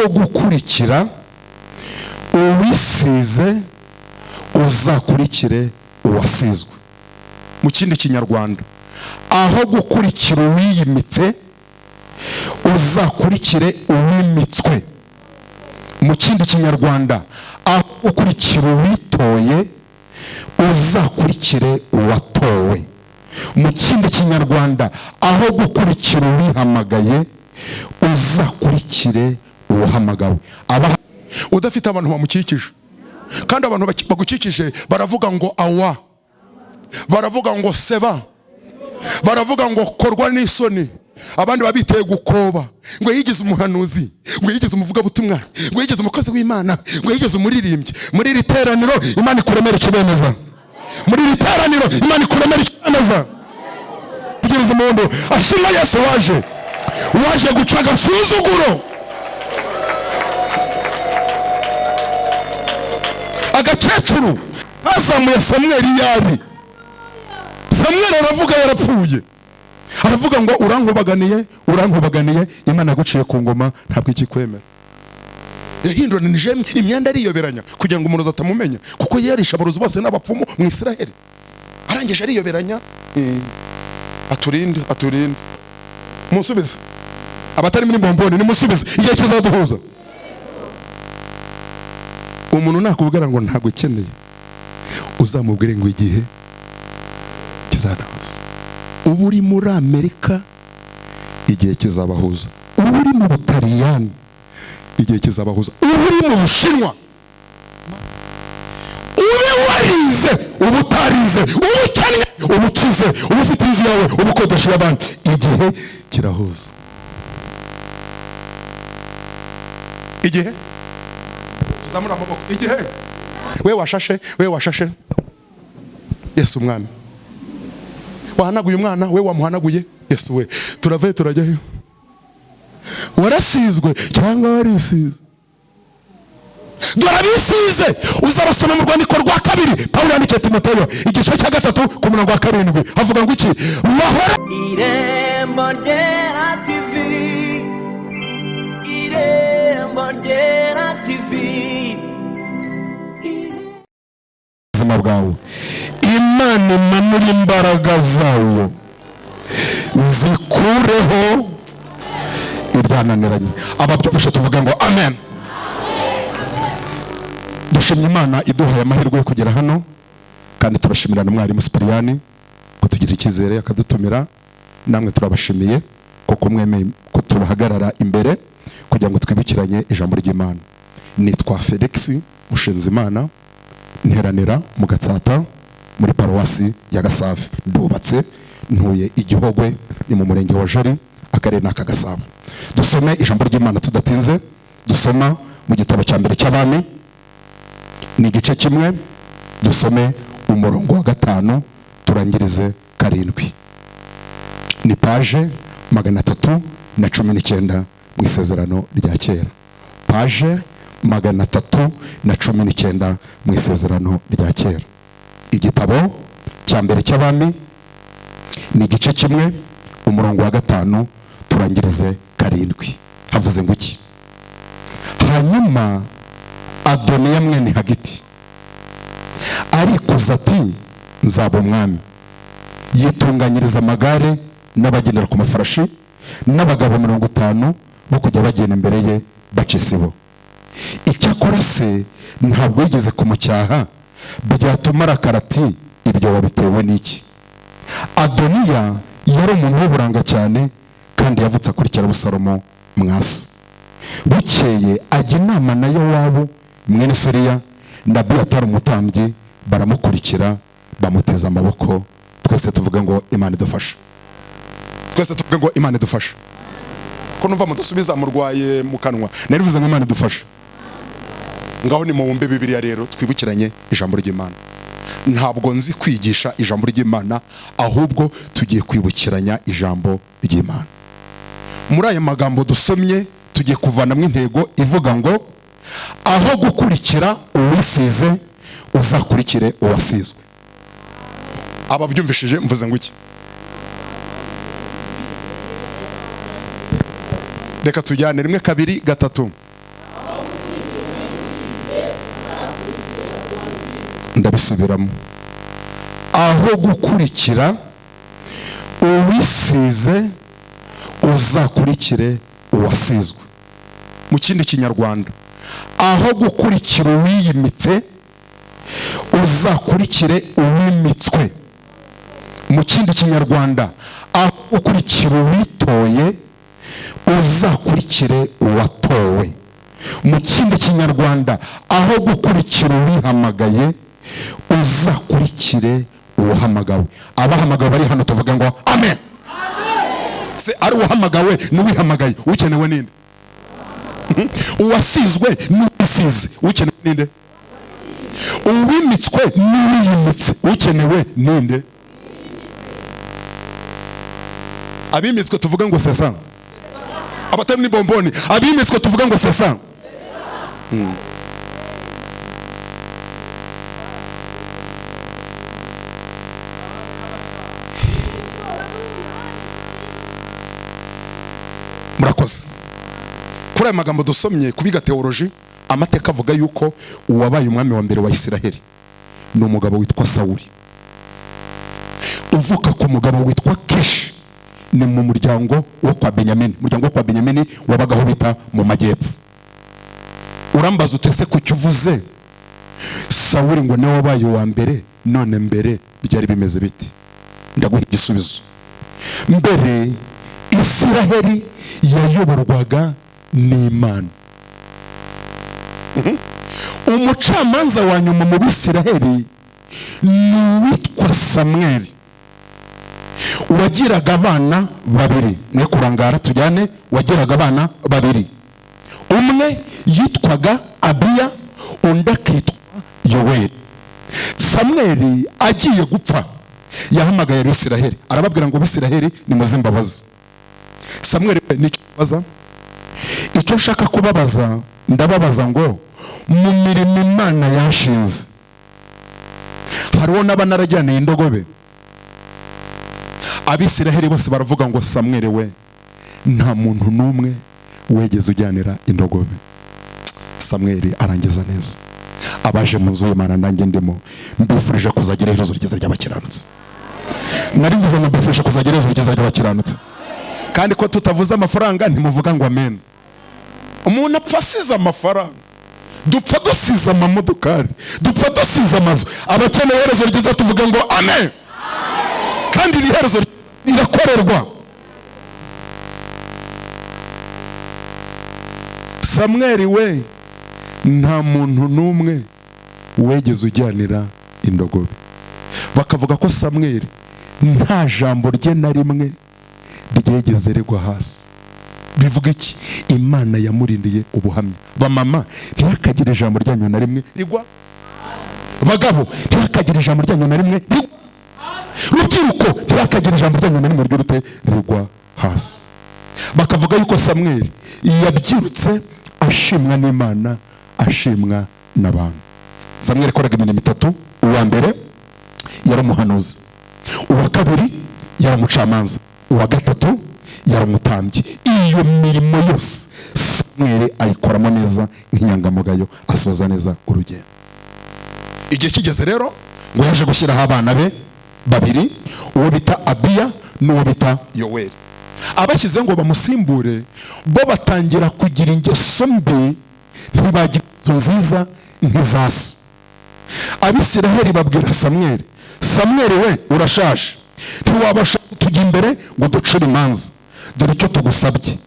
Aho gukurikira uwisize uzakurikire uwasizwe. Mu kindi Kinyarwanda, aho gukurikira uwiyimitse uzakurikire uwimitswe. Mu kindi Kinyarwanda, aho gukurikira uwitoye uzakurikire uwatowe. Mu kindi Kinyarwanda, aho gukurikira uwihamagaye uzakurikire uwahamagawe. Aba udafite abantu bamukikije, kandi abantu bagukikije baravuga ngo awa, baravuga ngo seba, baravuga ngo korwa n'isoni, abandi babiteye gukoba ngo yigize umuhanuzi, ngo yigize umuvugabutumwa, ngo yigize umukozi w'Imana, ngo yigize umuririmbyi. Muri iri teraniro Imana ikuremera ikibemeza. Muri iri teraniro Imana ikuremera ikibemeza. Tegereza umuntu ashima Yesu waje guca agasuzuguro. Agakecuru kazamuye Samweli yari Samweli aravuga yarapfuye, aravuga ngo urankubaganiye, urankubaganiye, Imana yaguciye ku ngoma ntabwo ikikwemera. Yahinduranije imyenda ariyoberanya kugira ngo umurozi atamumenya, kuko yarisha abarozi bose n'abapfumu mu Isiraheli. Arangije ariyoberanya, aturinde, aturinde. Musubize abatari muri bomboni, nimusubize, igihe kizaduhuza. Umuntu nakubwira ngo ntabwo ukeneye, uzamubwire ngo igihe kizaduhuza. Uba uri muri Amerika, igihe kizabahuza. Uba uri mu Butaliyani, igihe kizabahuza. Uba uri mu Bushinwa, ube warize, uba utarize, uba ukennye, uba ukize, uba ufite inzu yawe, uba ukodesha iy'abandi, igihe kirahuza. Igihe tuzamura amaboko, igihe we washashe, we washashe, Yesu umwami wahanaguye umwana we, wamuhanaguye Yesu we, turave turajyayo. Warasizwe cyangwa warisize? Dore abisize uzabasoma mu rwandiko rwa kabiri Pawulo yandikiye Timoteyo, igice cya 3 ku murongo wa 7, havuga ngo iki? Bahora Irembo Ryera TV, Irembo Ryera TV, ubuzima bwawe. Imana imanura imbaraga zayo zikureho ibyananiranye. Ababyumvishe tuvuga ngo amen. Dushimye Imana iduhaye amahirwe yo kugera hano, kandi turashimira na mwarimu Sipiriyani kutugira icyizere akadutumira. Namwe turabashimiye kuko mwemeye ko tubahagarara imbere kugira ngo twibukiranye ijambo ry'Imana. Nitwa Felix Mushinzimana, nteranira mu Gatsata muri paruwasi ya Gasave. Ndubatse, ntuye Igihogwe, ni mu murenge wa Jari, akarere ni aka Gasabo. Dusome ijambo ry'Imana tudatinze. Dusoma mu gitabo cya mbere cy'Abami, ni igice kimwe, dusome umurongo wa 5 turangirize 7. Ni paje 319 mu isezerano rya kera. Paje 319 mu isezerano rya kera. Igitabo cya mbere cy'Abami ni igice kimwe, umurongo wa 5 turangirize 7. Havuze ngo iki? Hanyuma Adoniya mwene Hagiti arikuza ati nzaba umwami. Yitunganyiriza amagare n'abagendera ku mafarashi n'abagabo 50 bo kujya bagenda imbere ye baca isibo. Icyakora se ntabwo yigeze kumucyaha, byatuma arakara ati ibyo wabitewe n'iki? Adoniya yari umuntu w'uburanga cyane, kandi yavutse akurikira Abusalomo mwasi. Bukeye ajya inama na Yowabu mwene Suriya na Abiyatari umutambyi, baramukurikira bamuteza amaboko. Twese tuvuge ngo Imana idufashe. Twese tuvuge ngo Imana idufashe. Ko numva mudasubiza murwaye mu kanwa, narivuze ngo Imana idufashe. Ngaho ni mu Bibiliya rero twibukiranye ijambo ry'Imana. Ntabwo nzi kwigisha ijambo ry'Imana, ahubwo tugiye kwibukiranya ijambo ry'Imana. Muri aya magambo dusomye tugiye kuvanamo intego ivuga ngo aho gukurikira uwisize uzakurikire uwasizwe. Ababyumvishije mvuze ngo iki? Reka tujyane 1 2 3. Ndabisubiramo: aho gukurikira uwisize, uzakurikire uwasizwe. Mu kindi Kinyarwanda, aho gukurikira uwiyimitse, uzakurikire uwimitswe. Mu kindi Kinyarwanda, aho gukurikira uwitoye, uzakurikire uwatowe. Mu kindi Kinyarwanda, aho gukurikira uwihamagaye, uzakurikire uwahamagawe. Abahamagawe bari hano tuvuga ngo amen. Se ari uwahamagawe n'uwihamagaye, ukenewe ninde? Uwasizwe n'uwisize, ukenewe ninde? Uwimitswe n'uwiyimitse, ukenewe ninde? Abimitswe tuvuga ngo sesa. Abatari ni bomboni. Abimitswe tuvuga ngo sesa. Murakoze. Kuri aya magambo dusomye kubiga theology, amateka avuga yuko uwabaye umwami wa mbere wa Isiraheli ni umugabo witwa Sawuli, uvuka ku mugabo witwa Kishi, ni mu muryango wo kwa Benyamini. Umuryango wo kwa Benyamini wabagaho bita mu majyepfo. Urambaza utese ku cyuvuze Sawuli ngo niwe wabaye uwa mbere, none mbere byari bimeze biti? Ndaguha igisubizo. Mbere Isiraheli yayoborwaga n'Imana. Umucamanza wa nyuma mu Bisiraheli ni uwitwa Samweli, wagiraga abana babiri. Ne kurangara tujyane. Wagiraga abana babiri, umwe yitwaga Abiya, undi akitwa Yoweli. Samweli agiye gupfa yahamagaye Abisiraheli arababwira ngo Bisiraheli nimuze mbabaze. Samweli nicyo baza, icyo nshaka kubabaza, ndababaza ngo mu mirimo Imana yashinze hariho n'abanarajyaniye indogobe? Abisiraheli bose baravuga ngo Samweli we, nta muntu n'umwe wegeze ujyanira indogobe. Samweli arangiza neza. Abaje mu nzu y'Imana nanjye ndimo, mbifurije kuzagira iherezo ryiza ry'abakiranutsi. Narivuze ngo mbifurije kuzagira iherezo ryiza ry'abakiranutsi. Kandi ko tutavuze amafaranga ntimuvuga ngo amen. Umuntu apfa asize amafaranga, dupfa dusize amamodokari, dupfa dusize amazu. Abakeneye iherezo ryiza tuvuga ngo amen. Kandi iri herezo rirakorerwa. Samweli we, nta muntu n'umwe wegeze ujyanira indogobe. Bakavuga ko Samweli nta jambo rye na rimwe ryegeze rigwa hasi. Bivuga iki? Imana yamurindiye ubuhamya. Bamama, ntihakagire ijambo ryanyu na rimwe rigwa. Bagabo, ntihakagire ijambo ryanyu na rimwe rigwa. Rubyiruko, ntihakagire ijambo ryanyu na rimwe ry'urute rigwa hasi. Bakavuga yuko Samweli yabyirutse ashimwa n'Imana, ashimwa n'abantu. Samweli yakoraga imirimo itatu. Uwa mbere yari umuhanuzi, uwa kabiri yari umucamanza, uwa gatatu yari umutambyi. Iyo mirimo yose Samweli ayikoramo neza nk'inyangamugayo, asoza neza urugendo. Igihe kigeze rero ngo yaje gushyiraho abana be babiri, uwo bita Abiya n'uwo bita Yoweli. Abashyize ngo bamusimbure, bo batangira kugira ingeso mbi, ntibagira ingeso nziza nk'izasi. Abisiraheli babwira Samweli, Samweli we urashaje, ntiwabasha kutujya imbere ngo ducure imanza. Dore icyo tugusabye,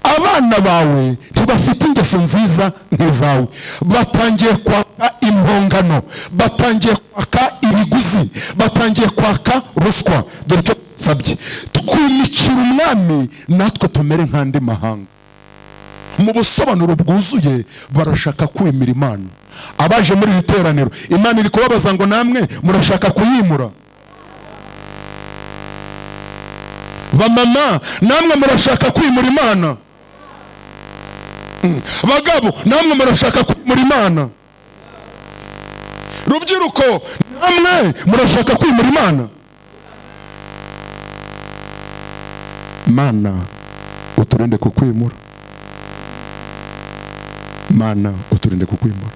abana bawe ntibafite ingeso nziza nk'izawe, batangiye kwaka impongano, batangiye kwaka ibiguzi, batangiye kwaka ruswa. Dore icyo tugusabye, twimikira umwami natwe tumere nk'andi mahanga. Mu busobanuro bwuzuye barashaka kwimira Imana. Abaje muri iri teraniro, Imana iri kubabaza ngo namwe murashaka kuyimura. Bamama, namwe murashaka kwimura Imana. Bagabo, namwe murashaka kwimura Imana. Rubyiruko, namwe murashaka kwimura Imana. Mana uturinde kukwimura. Mana uturinde kukwimura.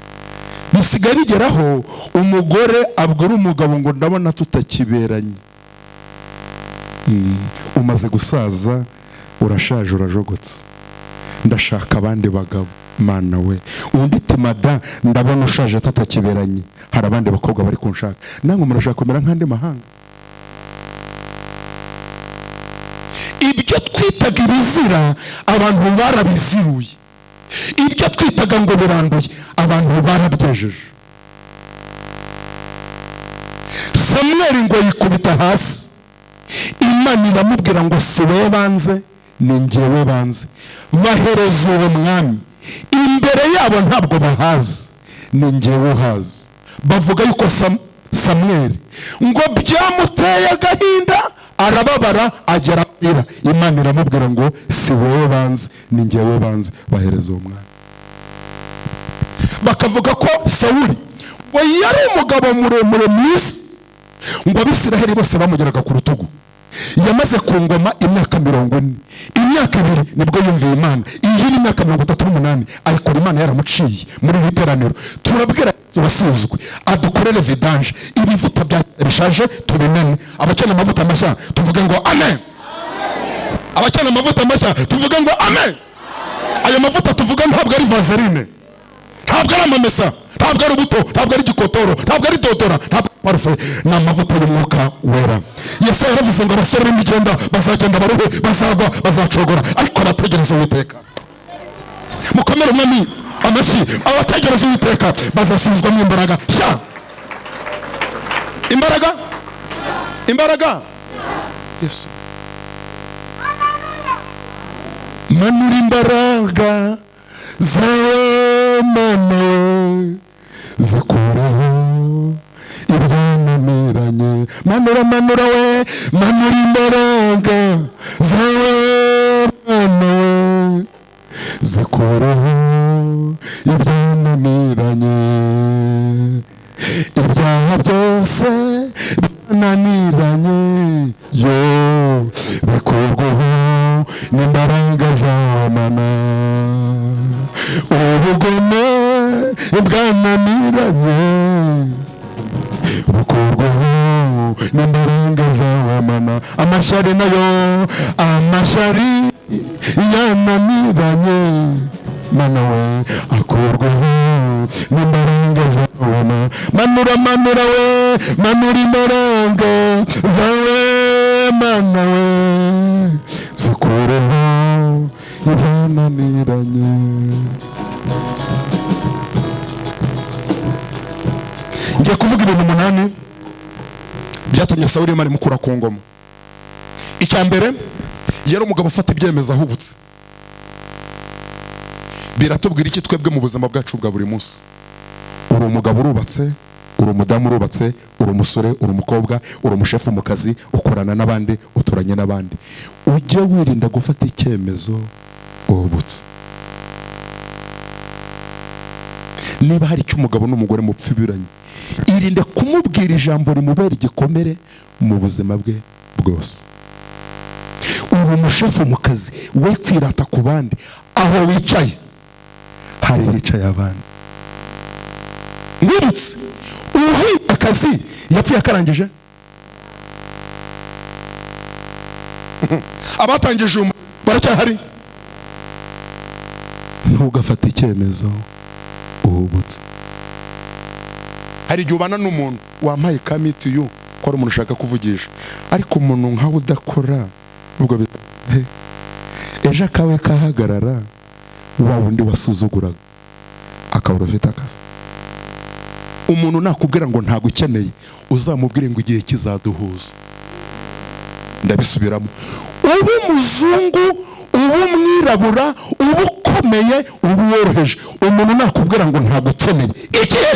Bisigaye bigeraho umugore abwira umugabo ngo ndabona tutakiberanye, umaze gusaza, urashaje, urajogotse, ndashaka abandi bagabo. Mana we! Undi ati: "Mada, ndabona ushaje, tutakiberanye, hari abandi bakobwa bari kunshaka." Namwe murashaka kumera nk'andi mahanga. Ibyo twitaga ibizira abantu barabiziruye, ibyo twitaga ngo biranduye abantu barabyejeje. Samweli ngo yikubita hasi, Imana iramubwira ngo: "Si wowe banze, ni njyewe banze. Bahereza uwo mwami imbere yabo, ntabwo bahazi, ni njyewe uhazi." Bavuga yuko Samweli ngo byamuteye agahinda, arababara, agera arira. Imana iramubwira ngo: "Si wowe banze, ni njyewe banze. Bahereza uwo mwami." Bakavuga ko Sawuli ngo yari umugabo muremure mwiza, ngo Abisiraheli bose bamugeraga ku rutugu. Yamaze ku ngoma imyaka 40. Imyaka 2 nibwo yumviye Imana, iyi ni imyaka 38 ariko Imana yaramuciye. Muri iri teraniro turabwira wasizwe adukorere vidange, ibivuta bya bishaje tubimene. Abakeneye amavuta mashya tuvuge ngo amen. Abakeneye amavuta mashya tuvuge ngo amen. Ayo mavuta tuvuga ntabwo ari vaseline, ntabwo ari amamesa, ntabwo ari ubuto, ntabwo ari igikotoro, ntabwo ari dodora, ntabwo ari parufe, ni amavuta y'Umwuka Wera. Yesu yaravuze ngo abasore b'imigenda bazagenda baruhe, bazagwa, bazacogora, ariko abategereza Uwiteka, mukomere Umwami amashyi, abategereza Uwiteka bazasubizwamo imbaraga sha. Imbaraga, imbaraga. Yesu, manura imbaraga zawe, Mana we, zikureho ibyananiranye. Manura, manura we, manura imbaraga zawe, Mana we, zikureho ibyananiranye. Ibyaha byose byananiranye yo bikurwaho n'imbaraga zawe, Mana. Ubugome bwananiranye bukurwaho n'imbaraga zawe, Mana. Amashyari nayo, amashyari yananiranye, Mana we, akurwaho n'imbaraga zawe, Mana. Manura, manura we, manura imbaraga zawe, Mana we, zikureho ibyananiranye. Ngiye kuvuga ibintu umunani byatumye Sawuli Imana imukura ku ngoma. Icya mbere, yari umugabo ufata ibyemezo ahubutse. Biratubwira iki twebwe mu buzima bwacu bwa buri munsi? Uri umugabo urubatse, uri umudamu urubatse, uri umusore, uri umukobwa, uri umushefu mu kazi, ukorana n'abandi, uturanye n'abandi, ujye wirinda gufata icyemezo uhubutse. Niba hari icyo umugabo n'umugore mupfibiranye, irinde kumubwira ijambo rimubera igikomere mu buzima bwe bwose. Uri umushefu mu kazi, we kwirata ku bandi, aho wicaye hari hicaye abandi. Mwibutse uhuye akazi yapfuye akarangije. Abatangije uyu baracyahari. Ntugafate icyemezo uhubutse. Hari igihe ubana n'umuntu wampaye kamitiyu ko ari umuntu ushaka kuvugisha, ariko umuntu nkawe udakora ubwo ejo akawe kahagarara, wa wundi wasuzuguraga akabura ufite akazi. Umuntu nakubwira ngo ntabwo ukeneye, uzamubwire ngo igihe kizaduhuza. Ndabisubiramo: uba umuzungu, uba umwirabura, uba ukomeye, uba woroheje, umuntu nakubwira ngo ntabwo ukeneye, igihe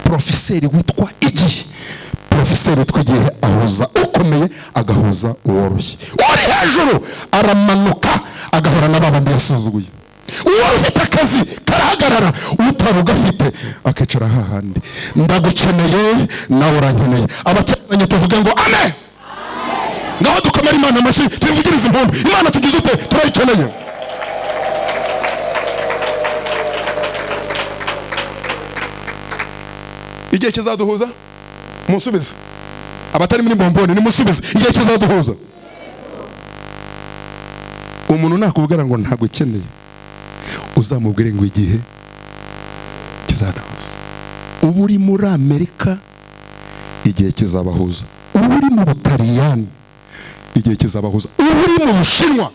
porofeseri witwa igihe, porofeseri witwa igihe ahuza ukomeye agahuza uworoshye. Uri hejuru aramanuka agahura na babandi yasuzuguye. Uwari ufite akazi karahagarara, utaba ugafite akicara hahandi. Ndagukeneye, nawe urankeneye. Abakeneye tuvuge ngo amen. Ngaho dukomere Imana amashyi, tuyivugirize impundu. Imana tugize ute? Turayikeneye. Igihe kizaduhuza, musubize. Abatari muri bomboni nimusubize. Igihe kizaduhuza. Umuntu nakubwira ngo ntabwo ukeneye, uzamubwire ngo igihe kizaduhuza. Uba uri muri Amerika, igihe kizabahuza. Uba uri mu Butaliyani, igihe kizabahuza. Uba uri mu Bushinwa,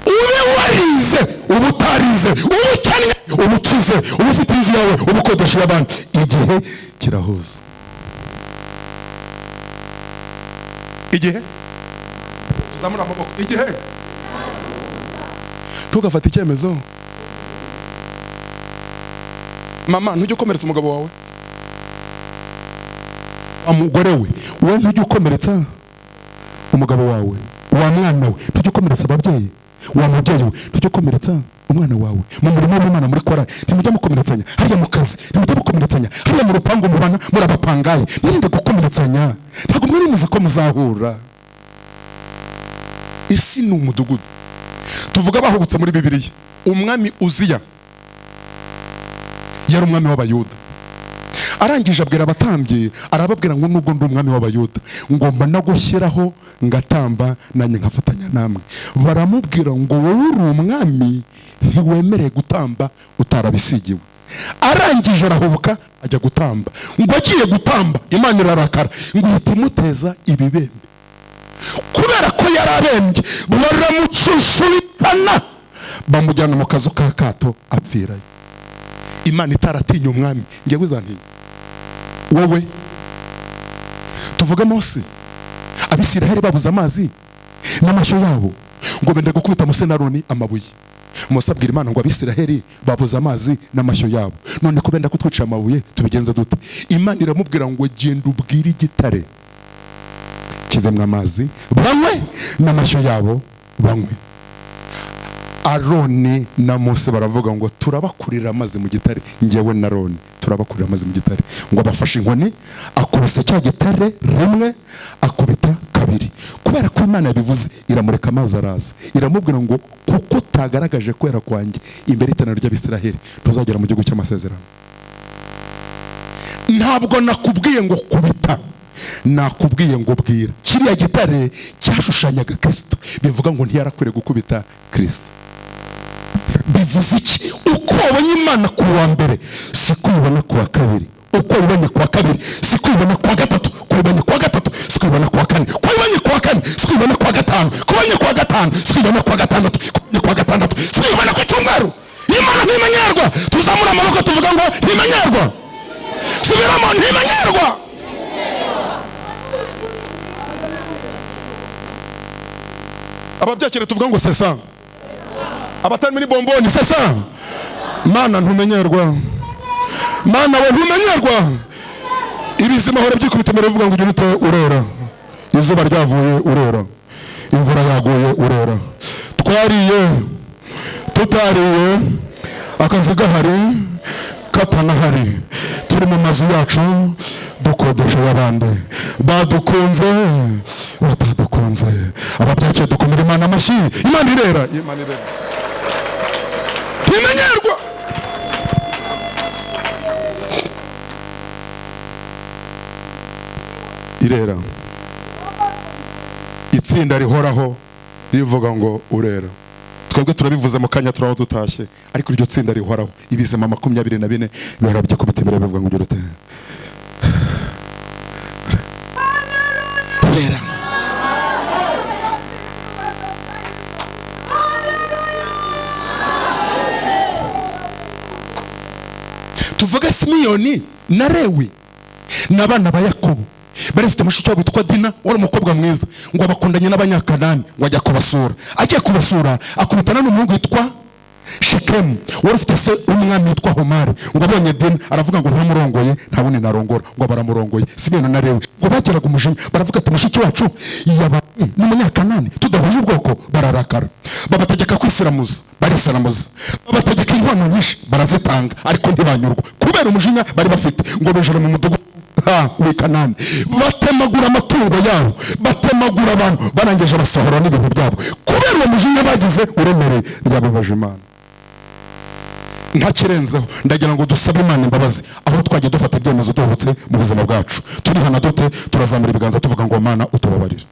ube warize, uba utarize, uba ukennye, uba ukize, uba ufite inzu yawe, uba ukodesha iy'abandi, igihe kirahuza. Igihe tuzamura amaboko. Igihe ntugafate icyemezo. Mama, ntujye ukomeretsa umugabo wawe, umugore we. Wowe ntujye ukomeretsa umugabo wawe, wa mwana we ntujye ukomeretsa ababyeyi, wa mubyeyi we ntujye ukomeretsa umwana wawe. Mu murimo w'Imana muri korali ntimujya mukomeretsanya, hariya mu kazi ntimujya mukomeretsanya, hariya mu rupangu mubana muri abapangayi, mwirinde gukomeretsanya. Ntabwo mwari muzi ko muzahura. Isi ni umudugudu. Tuvuga bahubutse muri Bibiliya, umwami Uziya yari umwami w'Abayuda. Arangije abwira abatambyi, arababwira ngo nubwo ndi umwami w'Abayuda ngomba no gushyiraho ngatamba nanjye nkafatanya namwe. Baramubwira ngo wowe uri umwami ntiwemereye gutamba utarabisigiwe. Arangije arahubuka ajya gutamba. Ngo agiye gutamba Imana irarakara ngo ihita imuteza ibibembe. Kubera ko yarabembye baramucushubikana bamujyana mu kazu ka kato apfirayo. Imana itaratinya umwami, ngewe izantinya wowe. Tuvuge Mose, Abisiraheli babuze amazi n'amashyo yabo, ngo benda gukubita Mose na Aroni amabuye. Mose abwira Imana ngo Abisiraheli babuze amazi n'amashyo yabo, none ko benda kutwica amabuye tubigenze dute? Imana iramubwira ngo genda ubwire igitare kivemwe amazi banywe n'amashyo yabo banywe. Aroni na Mose baravuga ngo turabakurira amazi mu gitare. Njyewe na Aroni turabakurira amazi mu gitare. Ngo abafashe inkoni, akubise cya gitare rimwe, akubita kabiri. Kubera ko Imana yabivuze iramureka amazi araza. Iramubwira ngo kuko utagaragaje kwera kwanjye imbere y'iteraniro ry'Abisiraheli ntuzagera mu gihugu cy'amasezerano. Ntabwo nakubwiye ngo kubita, nakubwiye ngo bwira. Kiriya gitare cyashushanyaga Kristo, bivuga ngo ntiyarakwiriye gukubita Kristo. Bivuze iki? Uko wabonye Imana ku wa mbere siko uyibona ku wa kabiri, uko wayibonye ku wa kabiri siko uyibona ku wa gatatu, uko wayibonye ku wa gatatu siko uyibona ku wa kane, uko wayibonye ku wa kane siko uyibona ku wa gatanu, uko wayibonye ku wa gatanu siko uyibona ku wa gatandatu, uko wayibonye ku wa gatandatu siko uyibona ku cyumweru. Imana ntimenyerwa. Tuzamura amaboko tuvuga ngo ntimenyerwa. Subiramo, ntimenyerwa. Ababyakire tuvuga ngo sesa. Abatari muri bomboni sesa. Mana ntumenyerwa. Mana we ntumenyerwa. Ibizima hora byikubita imbere bivuga ngo ujye ute urera. Izuba ryavuye urera. Imvura yaguye urera. Twariye tutariye, akazi gahari katanahari, turi mu mazu yacu dukodesha y'abandi, badukunze batadukunze. Ababyakire dukomera Imana amashyi. Imana irera, Imana irera, ntimenyerwa. Irera. Itsinda rihoraho rivuga ngo urera. Twebwe turabivuze mu kanya turaho dutashye, ariko iryo tsinda rihoraho ibizima 24 bihora byikubita imbere bivuga ngo ugira ute? Urera. Tuvuge Simiyoni na Lewi n'abana ba Yakobo bari bafite mushiki wabo witwa Dina, wari umukobwa mwiza, ngo abakundanye n'Abanyakanani, ngo ajya kubasura. Agiye kubasura akubitana n'umuhungu witwa Shekemu wari ufite se w'umwami witwa Homari. Ngo abonye Dina aravuga ngo ntamurongoye, nta wundi narongora. Ngo baramurongoye. Simiyoni na Lewi ngo bageraga umujinya, baravuga ati mushiki wacu yabaye n'Umunyakanani tudahuje ubwoko. Bararakara, babategeka kwisiramuza, barisiramuza. Babategeka inkwano nyinshi barazitanga, ariko ntibanyurwa kubera umujinya bari bafite. Ngo binjira mu mudugudu w'i Kanani, batemagura amatungo yabo, batemagura abantu, barangije basohora n'ibintu byabo kubera uwo mujinya bagize uremereye. Ryababaje Imana. Ntakirenzeho, ndagira ngo dusabe Imana imbabazi aho twagiye dufata ibyemezo duhubutse mu buzima bwacu. Turihana dute? Turazamura ibiganza tuvuga ngo Mana utubabarire.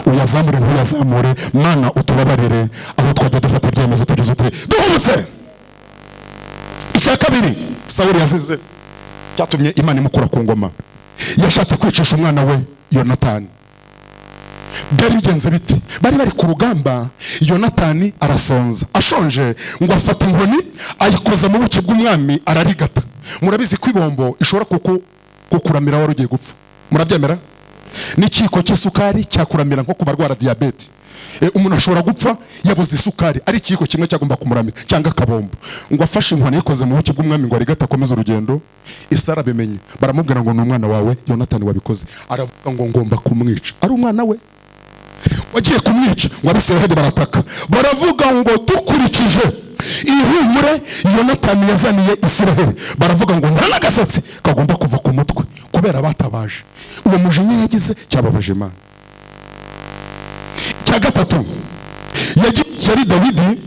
Uyazamure ntuyazamure, Mana utubabarire aho twagiye dufata ibyemezo tugize ute duhubutse. Icya kabiri Sawuli yazize cyatumye Imana imukura ku ngoma, yashatse kwicisha umwana we Yonatani. Byari bigenze bite? Bari bari ku rugamba, Yonatani arasonza, ashonje ngo afata inkoni ayikoza mu buki bw'umwami ararigata. Murabizi ko ibombo ishobora kukuramira wari ugiye gupfa, murabyemera? N'ikiko cy'isukari cyakuramira nko ku barwara diyabete. Umuntu ashobora gupfa yabuze isukari, ari ikiyiko kimwe cyagomba kumuramira cyangwa akabombo. Ngo afashe inkoni yikoze mu buki bw'umwami ngo arigate akomeze urugendo. Isi arabimenye, baramubwira ngo ni umwana wawe Yonatani wabikoze. Aravuga ngo ngomba kumwica, ari umwana we wagiye kumwica. Ngo Abisirayeli barataka baravuga ngo dukurikije ihumure Yonatani yazaniye Isiraheli, baravuga ngo nta n'agasatsi kagomba kuva ku mutwe kubera batabaje. Uwo mujinya yagize cyababaje Imana. Cya gatatu, yagiye ishyari Dawidi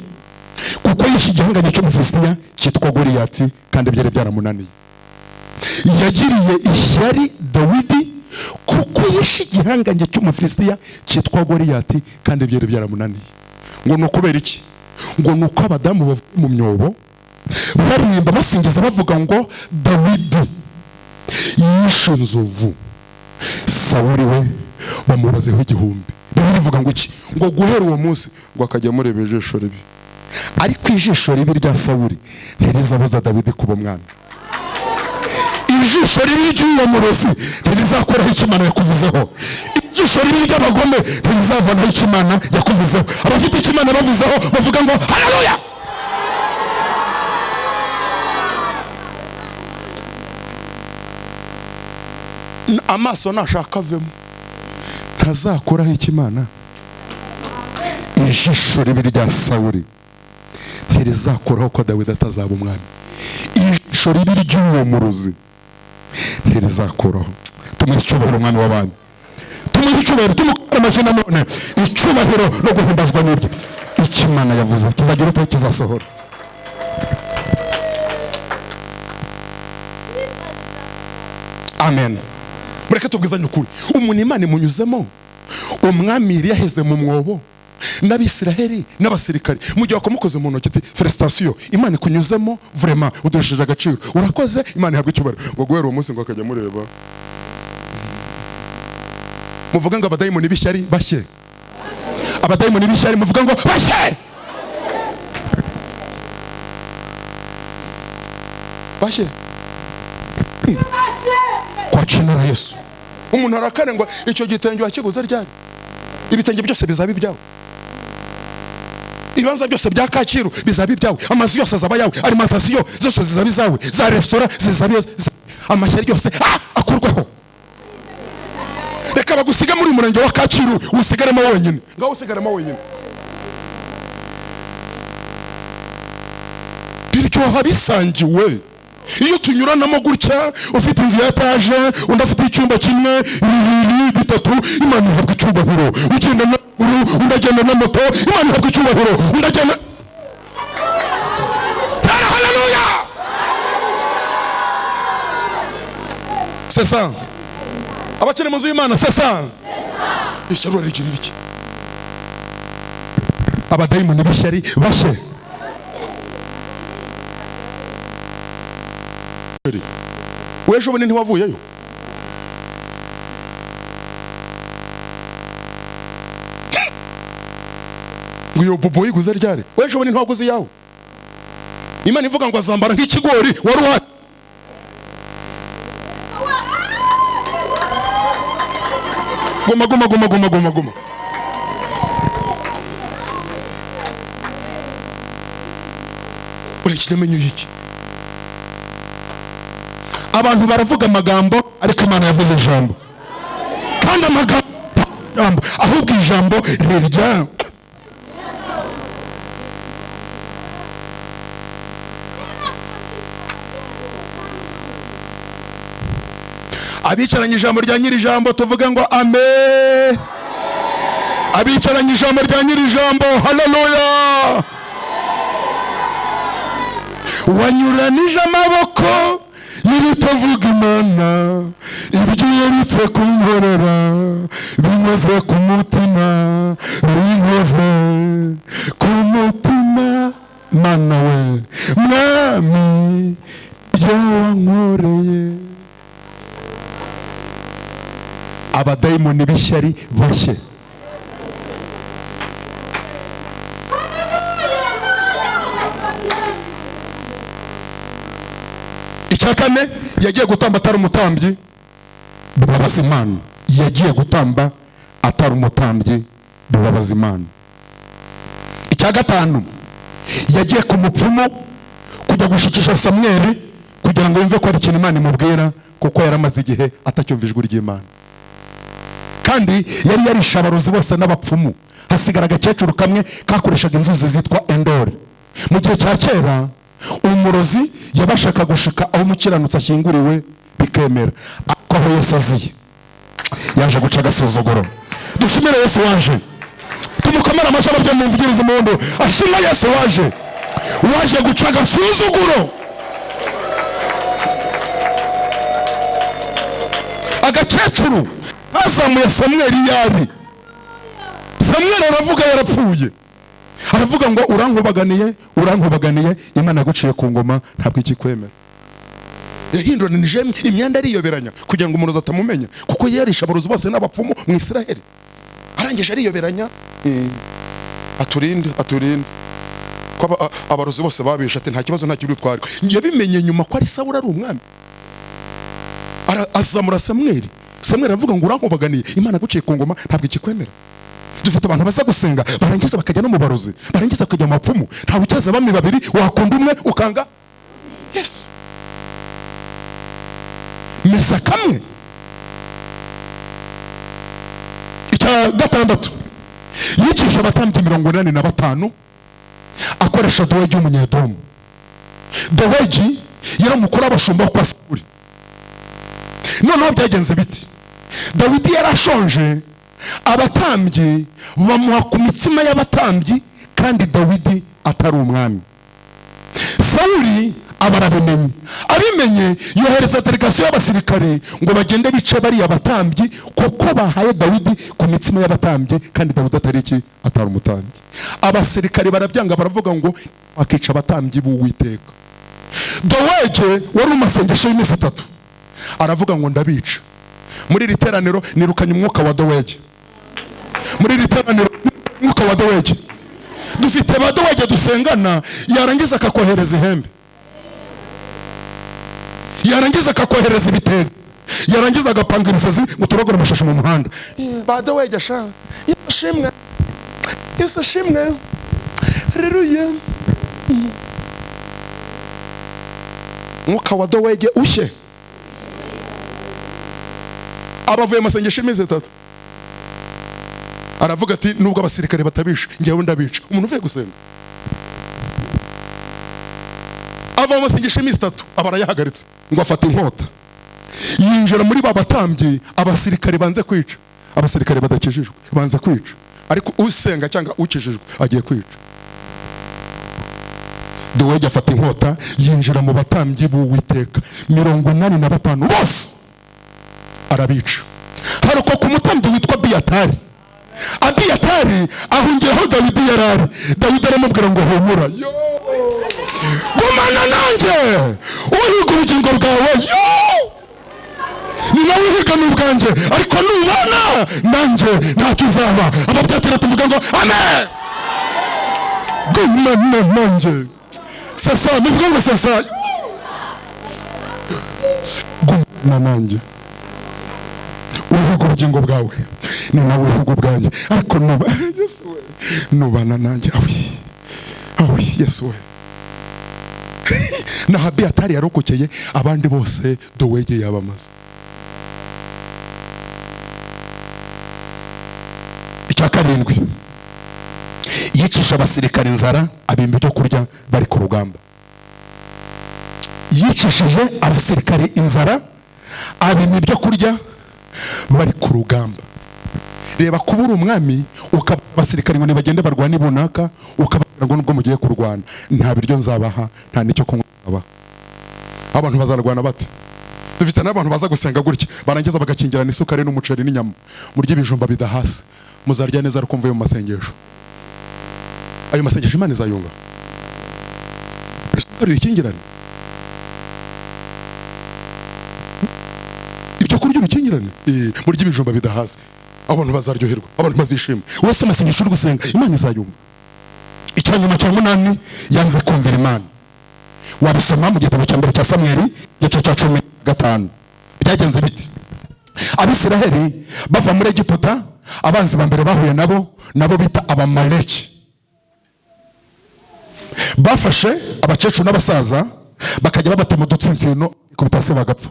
kuko yishe igihangange cy'Umufilisitiya cyitwa Goliyati kandi byari byaramunaniye. Yagiriye ishyari Dawidi kuko yishe igihangange cy'Umufilisitiya cyitwa Goliyati kandi byari byaramunaniye. Ngo ni ukubera iki? Ngo ni uko abadamu bavuye mu myobo baririmba basingiza bavuga ngo Dawidi yishe inzovu, Sawuli we bamubazeho 1000. Bibiliya ivuga ngo iki? Ngo guhera uwo munsi ngo akajya amureba ijisho ribi. Ariko ijisho ribi rya Sawuli ntirizabuza Dawidi kuba umwami. Ijisho ribi ry'uwo murozi ntirizakoraho icyo Imana yakuvuzeho. Ijisho ribi ry'abagome ntirizavanaho icyo Imana yakuvuzeho. Abafite icyo Imana bavuzeho bavuga ngo haleluya. Amaso nashaka avemo ntazakoraho icyo Imana. Ijisho ribi rya Sawuli ntirizakoraho ko Dawidi atazaba umwami. Ijisho ribi ry'uwo murozi ntirizakoraho. Tumuhe icyubahiro umwami w'abami, tumuhe icyubahiro, tumukore amashyi nanone. Icyubahiro no guhimbazwa n'ibyo icyo Imana yavuze kizagira ute? Kizasohora. Amen. Mureke tubwizanye ukuri, umuntu Imana imunyuzemo. Umwami yari yaheze mu mwobo n'Abisiraheli n'abasirikari, mu gihe wakomukoze mu ntoki ati felicitation, Imana ikunyuzemo vraiment uduhesheje agaciro, urakoze, Imana ihabwe icyubahiro. Ngo guhera uwo munsi ngo akajya amureba. Muvuga ngo abadayimoni b'ishyari bashye, abadayimoni b'ishyari muvuga ngo bashye, bashye kwa jina la Yesu. Umuntu arakane ngo icyo gitenge wakiguze ryari? Ibitenge byose bizaba ibyawe, ibibanza byose bya Kacyiru bizaba ibyawe, amazu yose azaba yawe, alimentation zose zizaba izawe, za restaurant zizaba amashyari yose akurweho. Reka bagusiga muri murenge wa Kacyiru usigaremo wenyine, ngaho usigaremo wenyine. Biryoha bisangiwe. Iyo tunyuranamo gutya, ufite inzu ya etaje, undi afite icyumba kimwe, bibiri, bitatu, Imana ihabwa icyubahiro. Ugenda n'amaguru, undi agenda na moto, Imana ihabwa icyubahiro. Undi agenda. Haleluya! C'est ça. Abakiri mu nzu y'Imana, c'est ça. Ishyari rigira iki? Abadayimoni b'ishyari bashye. Wejo bundi ntiwavuyeyo. Ngo iyo bobo yiguze ryari? Wejo bundi ntiwaguze iyawe. Imana ivuga ngo azambara nk'ikigori wari uhari. Goma goma goma goma goma goma. Uri ikinyamenyo iki? Abantu baravuga amagambo ariko Imana yavuze ijambo. Kandi amagambo ahubwo ijambo rirya. Abicaranye ijambo rya nyiri ijambo tuvuge ngo amen. Abicaranye ijambo rya nyiri ijambo haleluya. Wanyuranije amaboko y'ibitavuga Imana, ibyo uherutse kunkorera binkoze ku mutima, binkoze ku mutima. Mana we, Mwami, ibyo wankoreye. Abadayimoni b'ishyari bashye. Icya kane, yagiye gutamba atari umutambyi, bibabaza Imana. Yagiye gutamba atari umutambyi, bibabaza Imana. Icya gatanu, yagiye ku mupfumu kujya gushikisha Samweli kugira ngo yumve ko ari ikintu Imana imubwira, kuko yaramaze igihe atacyumva ijwi ry'Imana. Kandi yari yarishe abarozi bose n'abapfumu, hasigara agakecuru kamwe kakoreshaga inzuzi zitwa Endore. Mu gihe cya kera umurozi yabashaka gushika aho umukiranutsi ashyinguriwe bikemera, ariko aho Yesu aziye yaje guca agasuzuguro. Dushimire Yesu waje, tumukomere amashyi ababyeyi mumvugirize impundu. Ashimwe Yesu waje guca agasuzuguro. Agakecuru kazamuye Samweli yari, Samweli aravuga yarapfuye, aravuga ngo urankubaganiye, urankubaganiye, Imana yaguciye ku ngoma ntabwo ikikwemera. Yahinduranije imyenda ariyoberanya kugira ngo umurozi atamumenya, kuko yarisha abarozi bose n'abapfumu mu Isiraheli. Arangije ariyoberanya, aturinde, aturinde ko abarozi bose babishe, ati nta kibazo, nta kibi twari. Yabimenye nyuma ko ari Sawuli ari umwami. Azamura Samweli. Samweli aravuga ngo urankubaganiye, Imana yaguciye ku ngoma ntabwo ikikwemera. Dufite abantu baza gusenga barangiza bakajya no mu barozi, barangiza bakajya mu bapfumu. Nta bucyaza abami babiri, wakunda umwe ukanga. Yes, mesa kamwe. Icya gatandatu, yicisha abatambyi 85 akoresha Dowegi w'Umunyedomu. Dowegi yari umukuru w'abashumba kwa Sawuli. Noneho byagenze biti, Dawidi yarashonje, abatambyi bamuha ku mitsima y'abatambyi, kandi Dawidi atari umwami. Sawuli aba arabimenye, abimenye yohereza delegasiyo y'abasirikare ngo bagende bice bariya abatambyi, kuko bahaye Dawidi ku mitsima y'abatambyi, kandi Dawidi atari iki, atari umutambyi. Abasirikare barabyanga, baravuga ngo bakica abatambyi b'Uwiteka. Dowege wari umasengesho y'iminsi 3 aravuga ngo ndabica. Muri iri teraniro nirukanye umwuka wa Dowege. Muri iri teraniro umwuka wa Dowege. Dufite ba Dowege dusengana, yarangiza akakohereza ihembe, yarangiza akakohereza ibitego, yarangiza agapanga imisozi ngo turogore amashashi mu muhanda. Ba Dowege sha, Yesu ashimwe, Yesu ashimwe, haleluya. Umwuka wa Dowege ushye. Abavuye amasengesho iminsi 3 aravuga ati nubwo abasirikare batabisha njyewe ndabica. Umuntu uvuye gusenga ava amasengesho iminsi 3 aba arayahagaritse, ngo afate inkota yinjira muri ba batambyi. Abasirikare banze kwica, abasirikare badakijijwe banze kwica, ariko usenga cyangwa ukijijwe agiye kwica. Dowegi afata inkota yinjira mu batambyi b'Uwiteka 85 bose arabica. Haruko ku mutambyi witwa Abiyatari. Abiyatari ahungiyeho Dawidi yarari. Dawidi aramubwira ngo humura, yo gumana nanjye, uhiga ubugingo bwawe, yo ni nawe uhiga n'ubwanjye, ariko nubana nanjye ntacyo uzaba. Ababyatira tuvuga ngo amen. Gumana nanjye. Sasa muvuga ngo sasa gumana nanjye, uhiga ubugingo bwawe ni nawe uhiga ubwanjye, ariko nuba Yesu we nubana nanjye. Awi awi Yesu we. Na Abiyatari yarokokeye, abandi bose Dowege yabamaze. Icya karindwi, yicisha abasirikare inzara, abimba ibyo kurya bari ku rugamba. Yicishije abasirikare inzara, abimba ibyo kurya bari ku rugamba. Reba kubura umwami ukaba abasirikare ngo nibagende barwane bunaka, ukababwira ngo nubwo mugiye kurwana nta biryo nzabaha, nta n'icyo kunywa Aba abantu bazarwana bate? Dufite n'abantu baza gusenga gutya, barangiza bagakingirana isukari n'umuceri n'inyama, murya ibijumba bidahase, muzarya neza ariko mvuye mu masengesho. Ayo masengesho Imana izayumva? Isukari uyikingirane, ibyo kurya ubikingirane, murya ibijumba bidahase, abantu bazaryoherwa, abantu bazishima. Wese amasengesho uri gusenga Imana izayumva? Icyanyuma cya munani, yanze kumvira Imana. Wabisoma mu gitabo cya mbere cya Samweli igice cya 15. Byagenze biti: Abisiraheli bava muri Egiputa, abanzi ba mbere bahuye nabo nabo bita Abamaleki. Bafashe abakecuru n'abasaza bakajya babatema udutsinsino ikubita se bagapfa.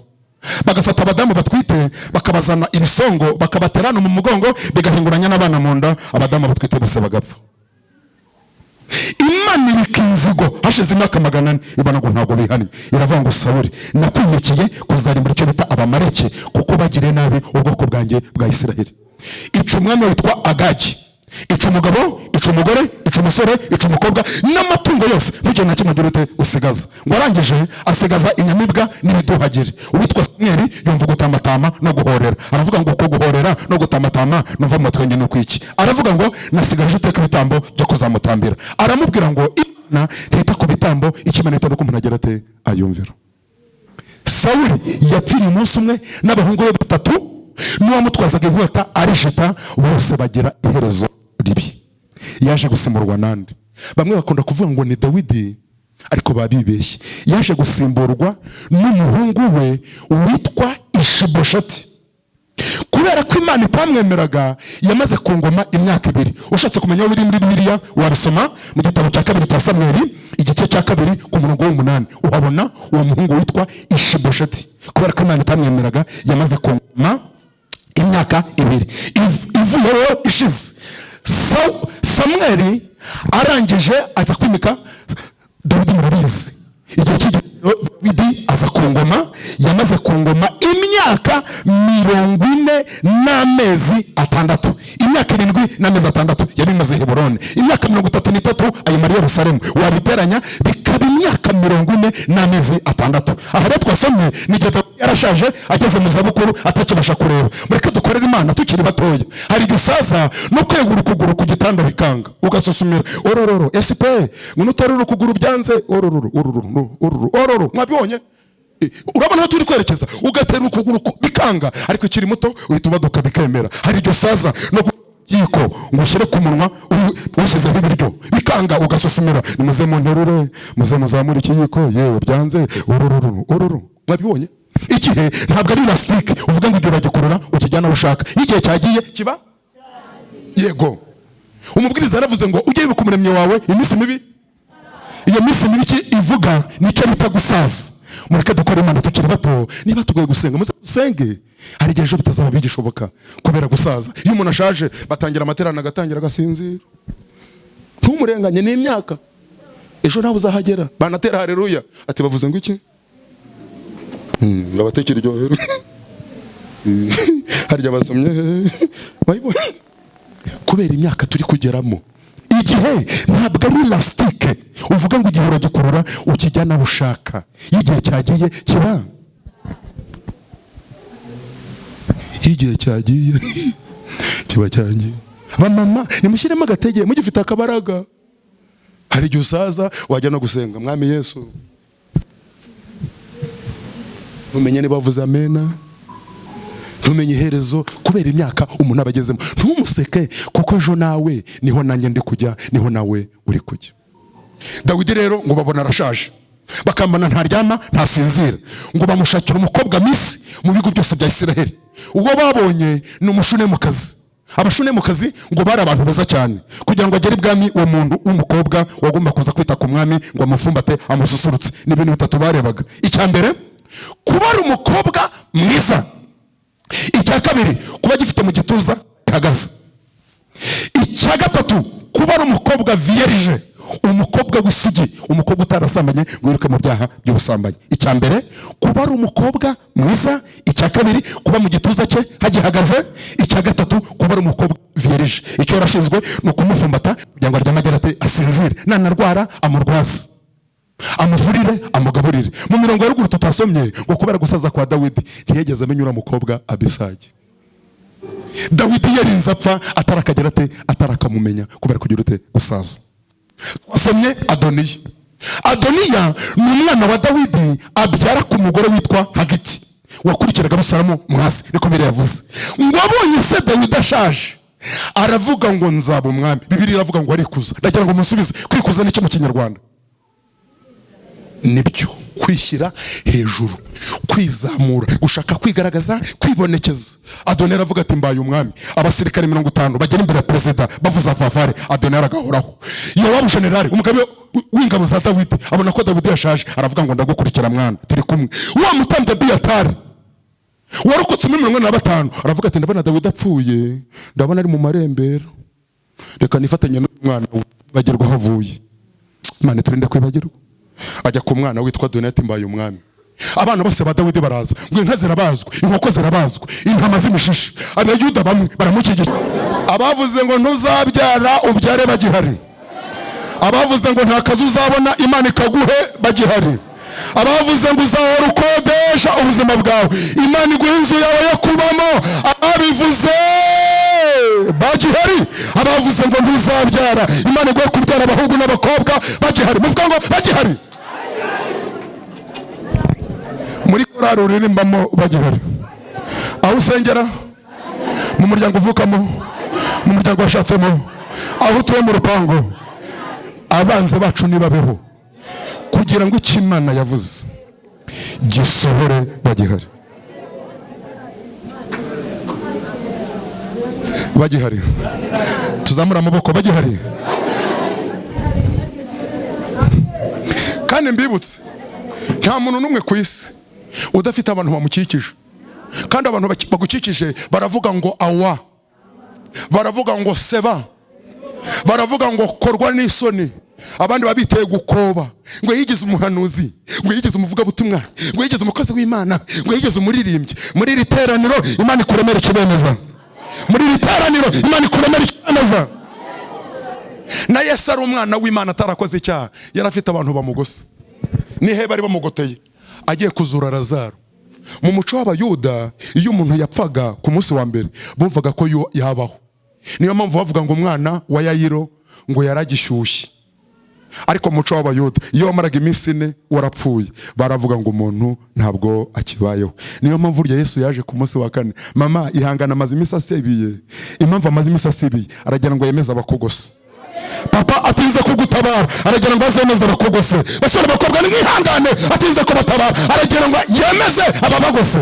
Bagafata abadamu batwite bakabazana ibisongo bakabaterana mu mugongo bigahinguranya n'abana mu nda, abadamu batwite bose bagapfa. Imana ibika inzigo hashize imyaka 400, ibona ngo ntabwo bihannye, iravuga ngo Sawuli nakwimukiye kuzarimbura icyo bita Abamaleki kuko bagiriye nabi ubwoko bwanjye bwa Isiraheli. Ica umwami witwa Agagi, ica umugabo, ica umugore, ica umusore, ica umukobwa n'amatungo yose, ntugire na kimwe ugira ute usigaza. Ngo arangije asigaza inyamibwa n'ibiduhagire. Uwitwa Samweli yumva gutamatama no guhorera, aravuga ngo uko guhorera no gutamatama numva mu matwi ni ukwiki. Aravuga ngo nasigaje iteka ibitambo byo kuzamutambira. Aramubwira ngo Imana ntita ku bitambo, icyo Imana ita nuko umuntu agira ate ayumvira. Sawuli yapfiriye umunsi umwe n'abahungu be batatu n'uwamutwazaga inkota arijita, bose bagira iherezo ribi. Yaje gusimburwa nande? Bamwe bakunda kuvuga ngo ni Dawidi, ariko babibeshye. Yaje gusimburwa n'umuhungu we witwa Ishibosheti. Kubera ko Imana itamwemeraga, yamaze ku ngoma imyaka 2. Ushatse kumenya aho biri muri Bibiliya wabisoma mu gitabo cya kabiri cya Samweli igice cya 2 ku murongo w'8, uhabona uwo muhungu witwa Ishibosheti. Kubera ko Imana itamwemeraga, yamaze ku ngoma imyaka 2. Ivuyeho ishize, Samweli arangije aza kwimika Dawidi. Murabizi igihe cy'igitero Dawidi aza ku ngoma, yamaze ku ngoma imyaka 40 n'amezi 6. Imyaka 7 n'amezi 6 yari imaze Heburoni, imyaka 33 ayimara i Yerusalemu. Wabiteranya bikaba imyaka 40 n'amezi 6. Aha rero twasomye ni igihe Dawidi yarashaje ageze mu zabukuru atakibasha kureba. Mureke dukorere Imana tukiri batoya. Hari igihe usaza no kwegura ukuguru ku gitanda bikanga, ugasusumira orororo SP ngo nuterura ukuguru byanze orororo orororo orororo orororo. Mwabibonye? Urabona aho turi kwerekeza, ugatera ukuguru bikanga, ariko ukiri muto uhita ubaduka bikemera. Hari igihe usaza no yiko ngo ushyire ku munwa ushyizeho ibiryo bikanga, ugasusumira nimuze munterure, muze muzamure ikiyiko, yewe byanze orororo orororo. Mwabibonye? Igihe ntabwo ari elastique uvuga ngo igihe uragikurura ukijyana aho ushaka. Igihe cyagiye kiba yego. Umubwiriza yaravuze ngo ujye wibuka umuremyi wawe iminsi mibi. Iyo minsi mibi ivuga nicyo bita gusaza. Mureke dukore Imana tukiri bato. Niba tugoye gusenga muze dusenge. Hari igihe ejo bitazaba bigishoboka kubera gusaza. Iyo umuntu ashaje batangira amaterano agatangira agasinzira, ntumurenganye n'imyaka, ejo nawe uzahagera. Banatera haleluya ati bavuze ngo iki? Ngabatekera iryohero harya basomye bayibona. Kubera imyaka turi kugeramo, igihe ntabwo ari elastique uvuga ngo igihe uragikurura ukijyana aho ushaka. Iyo igihe cyagiye kiba, iyo igihe cyagiye kiba cyagiye. Bamama nimushyiremo agatege mugifite akabaraga. Hari igihe usaza wajya no gusenga Mwami Yesu, ntumenye niba wavuze amena, ntumenye iherezo kubera imyaka umuntu aba agezemo. Ntumuseke kuko ejo nawe niho nanjye ndi kujya, niho nawe uri kujya. Dawidi rero ngo babona arashaje, bakambana ntaryama ntasinzira, ngo bamushakira umukobwa misi mu bigo byose bya Isiraheli. Uwo babonye ni umushunemukazi. Abashunemukazi ngo bari abantu beza cyane. Kugira ngo agere ibwami, uwo muntu w'umukobwa wagomba kuza kwita ku mwami ngo amufumbate amususurutse. Ni ibintu bitatu barebaga. Icya mbere, kuba ari umukobwa mwiza. Icya kabiri, kuba gifite mu gituza gihagaze. Icya gatatu, kuba ari umukobwa vierge, umukobwa w'isugi, umukobwa utarasambanye ngo yiruke mu byaha by'ubusambanyi. Icya mbere, kuba ari umukobwa mwiza. Icya kabiri, kuba mu gituza cye hagihagaze. Icya gatatu, kuba ari umukobwa vierge. Icyo yarashinzwe ni ukumufumbata kugira ngo aryame agira ate asinzire, nanarwara amurwaze. Amuvurire, amugaburire. Mu mirongo ya ruguru tutasomye ngo kubera gusaza kwa Dawidi ntiyigeze amenya uriya mukobwa Abisagi. Dawidi yarinze apfa atarakagera ate, atarakamumenya kubera kugira ute, gusaza. Twasomye Adoniya. Adoniya ni umwana wa Dawidi abyara ku mugore witwa Hagiti wakurikiraga Abusalomu mwasi, niko Bibiliya yavuze. Ngo abonye se Dawidi ashaje aravuga ngo nzaba umwami. Bibiliya iravuga ngo arikuza. Ndagira ngo musubize, kwikuza ni iki mu Kinyarwanda? Nibyo, kwishyira hejuru, kwizamura, gushaka kwigaragaza, kwibonekeza. Adoniya aravuga ati mbaye umwami. Abasirikare 50 bagera imbere ya perezida bavuza fanfare, Adoniya aragahoraho. Yowabu generali umugabo w'ingabo za Dawidi abona ko Dawidi yashaje, aravuga ngo ndagukurikira mwana, turi kumwe. Wa mutambyi Abiyatari warokotse muri 45 aravuga ati ndabona Dawidi apfuye, ndabona ari mu marembera, reka nifatanye n'umwana we bagerwaho avuye. Imana iturinde kwibagirwa. Ajya ku mwana witwa Adoniya ati mbaye umwami. Abana bose ba Dawidi baraza, ngo inka zirabazwa, inkoko zirabazwa, intama z'imishishi. Abayuda bamwe baramushyigikira. Abavuze ngo ntuzabyara ubyare bagihari, abavuze ngo nta kazi uzabona Imana ikaguhe bagihari, abavuze ngo uzahora ukodesha ubuzima bwawe Imana iguhe inzu yawe yo kubamo, ababivuze bagihari, abavuze ngo ntuzabyara Imana iguhe kubyara abahungu n'abakobwa bagihari. Muvuga ngo bagihari. Muri korali uririmbamo bagihari, aho usengera, mu muryango uvukamo, mu muryango washatsemo, aho utuye mu rupangu, abanzi bacu nibabeho kugira ngo icyo Imana yavuze gisohore bagihari. Bagihari. Tuzamura amaboko bagihari. Kandi mbibutse, nta muntu n'umwe ku isi udafite abantu bamukikije. Kandi abantu bagukikije baravuga ngo awa, baravuga ngo seba, baravuga ngo korwa n'isoni. Abandi babiteye gukoba ngo yigize umuhanuzi, ngo yigize umuvugabutumwa, ngo yigize umukozi w'Imana, ngo yigize umuririmbyi. Muri iri teraniro Imana ikuremera ikibemeza. Muri iri teraniro Imana ikuremera ikibemeza. Na Yesu ari umwana w'Imana atarakoze icyaha, yari afite abantu bamugose. Nihe bari bamugoteye? Agiye kuzura Lazaro. Mu muco w'Abayuda iyo umuntu yapfaga ku munsi wa mbere bumvaga ko yabaho. Niyo mpamvu bavuga ngo umwana wa Yayiro ngo yaragishyushye. Ariko mu muco w'Abayuda iyo wamaraga iminsi 4 warapfuye, baravuga ngo umuntu ntabwo akibayeho. Niyo mpamvu urya Yesu yaje ku munsi wa 4. Mama ihangana, amaze iminsi asebiye. Impamvu amaze iminsi asebiye, aragira ngo yemeze abakugose. Papa atinze kugutabara, aragira ngo azemeze abakugose. Basore bakobwa nimwihangane, atinze kubatabara, aragira ngo yemeze ababagose.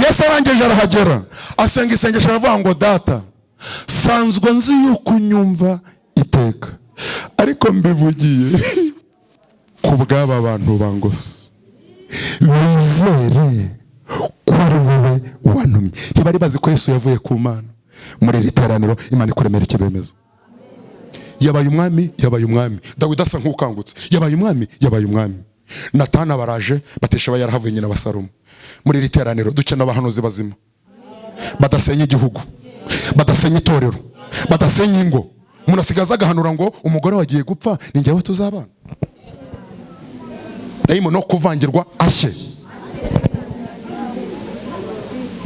Yesu arangije arahagera, asenga isengesho aravuga ngo data, sanzwe nzi yuko unyumva iteka, ariko mbivugiye ku bw'aba bantu bangose, bizere ko ari wowe wantumye. Ntibari bazi ko Yesu yavuye ku Mana. Muri iri teraniro Imana ikuremera ikibemeza. Yabaye umwami, yabaye umwami. Dawidi asa nk'ukangutse. Yabaye umwami, yabaye umwami. Natana baraje, Batisheba yarahavuye nyina wa Salomo. Muri iri teraniro dukeneye abahanuzi bazima, badasenya igihugu, badasenya itorero, badasenya ingo. Umuntu asigaza agahanura ngo umugore wagiye gupfa ni njyewe tuzabana. Dayimoni no kuvangirwa ashye.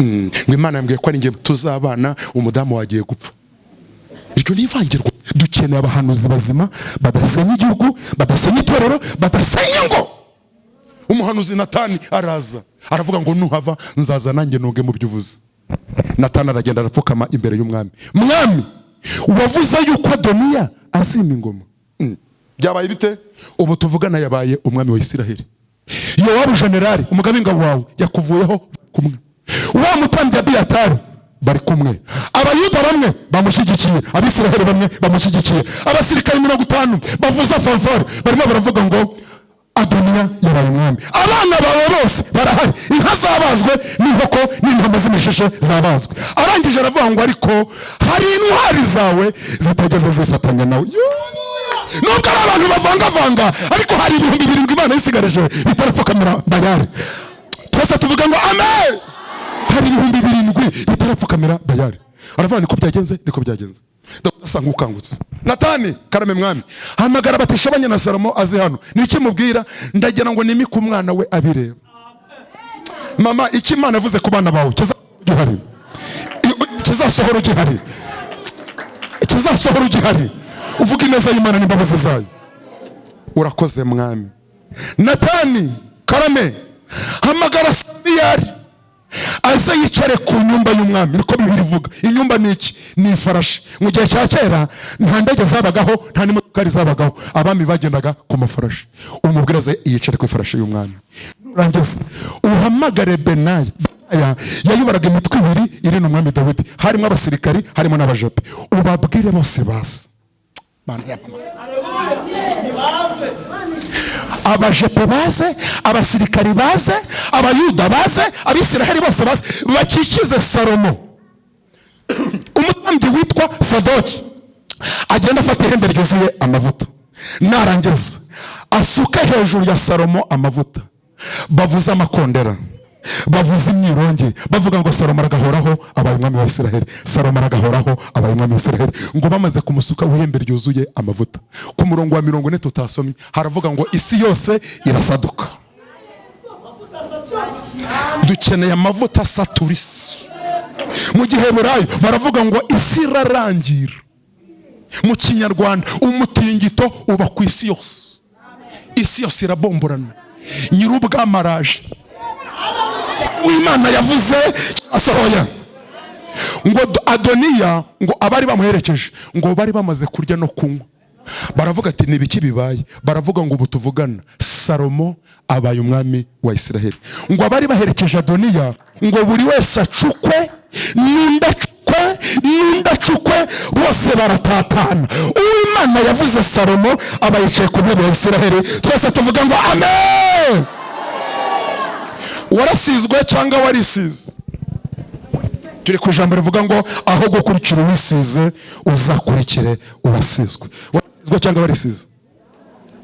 Ngo Imana yambwiye ko ari njye tuzabana, umudamu wagiye gupfa. Iryo ni ivangirwa. Dukeneye abahanuzi bazima, badasenya igihugu, badasenya itorero, badasenya ingo. Umuhanuzi Natani araza aravuga ngo nuhava nzaza nanjye nunge mu byo uvuze. Natani aragenda arapfukama imbere y'umwami. Mwami, wavuze yuko Adoniya azima ingoma. Byabaye bite? Ubu tuvugana yabaye umwami wa Isiraheli. Yowabu generali umugabo w'ingabo wawe yakuvuyeho kumwe. Wa mutambyi Abiyatari bari kumwe. Abayuda bamwe bamushyigikiye, Abisiraheli bamwe bamushyigikiye. Abasirikare 50 bavuza fanfare barimo baravuga ngo Adoniya yabaye umwami. Abana bawe bose barahari, inka zabazwe n'inkoko n'intama z'imishishe zabazwe. Arangije aravuga ngo ariko hari intwari zawe zitageze zifatanya nawe. Nubwo ari abantu bavangavanga, ariko hari 7,000 Imana yisigarije bitarapfukamira Bayali. Twese tuvuga ngo amen. Hari 7,000 bitarapfukamira Bayali. Aravuga niko byagenze, niko byagenze. Dawidi asa nk'ukangutse. Natani: "Karame mwami." "Hamagara Batishabanye na Salomo aze hano." Niki mubwira? "Ndagira ngo nimike umwana we abireba." Mama, icyo Imana yavuze ku bana bawe gihari, kizasohora gihari, kizasohora gihari. Uvuga ineza y'Imana n'imbabazi zayo. Urakoze mwami. Natani: "Karame." "Hamagara Samiyari aze yicare ku nyumba y'umwami." Niko Bibiri ivuga. Inyumba ni iki? Ni ifarashi. Mu gihe cya kera nta ndege zabagaho, nta n'imodokari zabagaho, abami bagendaga ku mafarashi. Umubwira aze yicare ku ifarashi y'umwami. Nurangiza uhamagare Benaya. Benaya yayoboraga imitwe ibiri iri n'umwami Dawidi, harimo abasirikari, harimo n'abajepe. Ubabwire bose baze. Mana ya mama. Abajepe baze, abasirikari baze, Abayuda baze, Abisiraheli bose baze, bakikize Salomo. Umutambyi witwa Sadoki agenda afata ihembe ryuzuye amavuta, narangiza asuke hejuru ya Salomo amavuta. Bavuze amakondera, bavuze imyirongi, bavuga ngo: "Salomo aragahoraho, abaye umwami wa Isiraheli! Salomo aragahoraho, abaye umwami wa Isiraheli!" Ngo bamaze kumusuka ihembe ryuzuye amavuta, ku murongo wa 40 tutasomye haravuga ngo isi yose irasaduka. Dukeneye amavuta asatura isi. Mu Giheburayo baravuga ngo isi irarangira. Mu Kinyarwanda umutingito uba ku isi yose, isi yose irabomborana. Nyir'ubwamaraje w'Imana yavuze asohoye. Ngo Adoniya, ngo abari bamuherekeje ngo bari bamaze kurya no kunywa, baravuga ati: "Ni ibiki bibaye?" Baravuga ngo: "Ubu tuvugana Salomo abaye umwami wa Isiraheli." Ngo abari baherekeje Adoniya, ngo buri wese acukwe n'undi, acukwe n'undi, acukwe, bose baratatana. Uwimana yavuze Salomo aba yicaye ku ntebe ya Isiraheli. Twese tuvuga ngo amen. Warasizwe cyangwa warisize? Turi ku ijambo rivuga ngo aho gukurikira uwisize uzakurikire uwasizwe. Warasizwe cyangwa warisize?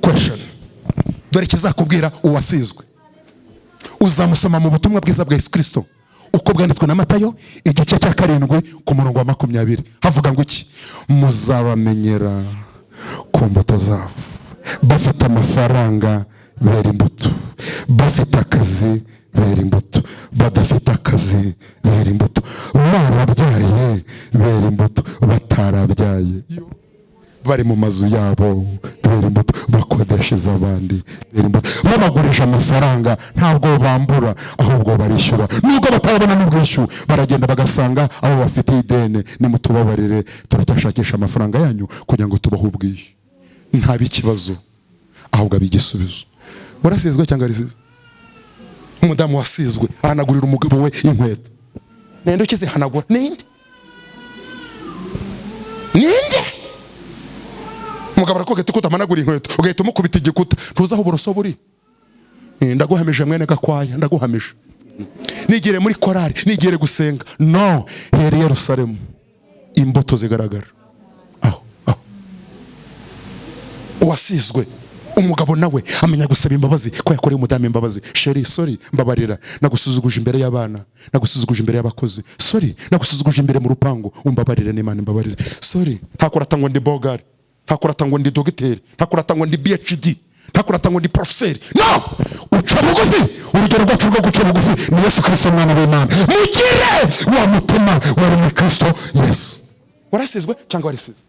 Question. Dore ikizakubwira uwasizwe, uzamusoma mu butumwa bwiza bwa Yesu Kirisito uko bwanditswe na Matayo, igice cya 7 ku murongo wa 20. Havuga ngo iki? "Muzabamenyera ku mbuto zabo." Bafite amafaranga bera imbuto, bafite akazi bera imbuto, badafite akazi bera imbuto, barabyaye bera imbuto, batarabyaye, bari mu mazu yabo bera imbuto, bakodeshereza abandi bera imbuto, babagurisha amafaranga ntabwo bambura, ahubwo barishyura. Nubwo batarabona n'ubwishyu, baragenda bagasanga abo bafite ideni: "Nimutubabarire, turacyashakisha amafaranga yanyu kugira ngo tubahe ubwishyu." Ntabe ikibazo, ahubwo abe igisubizo. Warasizwe cyangwa warisize? Umudamu wasizwe ahanagurira umugabo we inkweto. Ninde ukizihanagura? Ninde? Ninde? Umugabo arakubwira ati: "Kutamanagura inkweto?" Ugahita umukubita igikuta. Ntuzi aho uburoso buri. Ndaguhamije mwene Gakwaya, ndaguhamije. Nigire muri korari, nigire gusenga, no hera i Yerusalemu imbuto zigaragara aho aho. Uwasizwe, umugabo nawe amenya gusaba imbabazi ko yakoreye umudamu imbabazi. "Chérie, sorry, mbabarira, nagusuzuguje imbere y'abana, nagusuzuguje imbere y'abakozi, sorry, nagusuzuguje imbere mu rupangu, umbabarire n'Imana imbabarire, sorry." Ntakurata ngo ndi bogari, ntakurata ngo ndi dogiteri, ntakurata ngo ndi PhD, ntakurata ngo ndi porofeseri. No uca bugufi. Urugero rwacu rwo guca bugufi ni Yesu Kirisito, umwana w'Imana. Mugire wa mutima wari muri Kirisito Yesu. Warasizwe cyangwa warisize?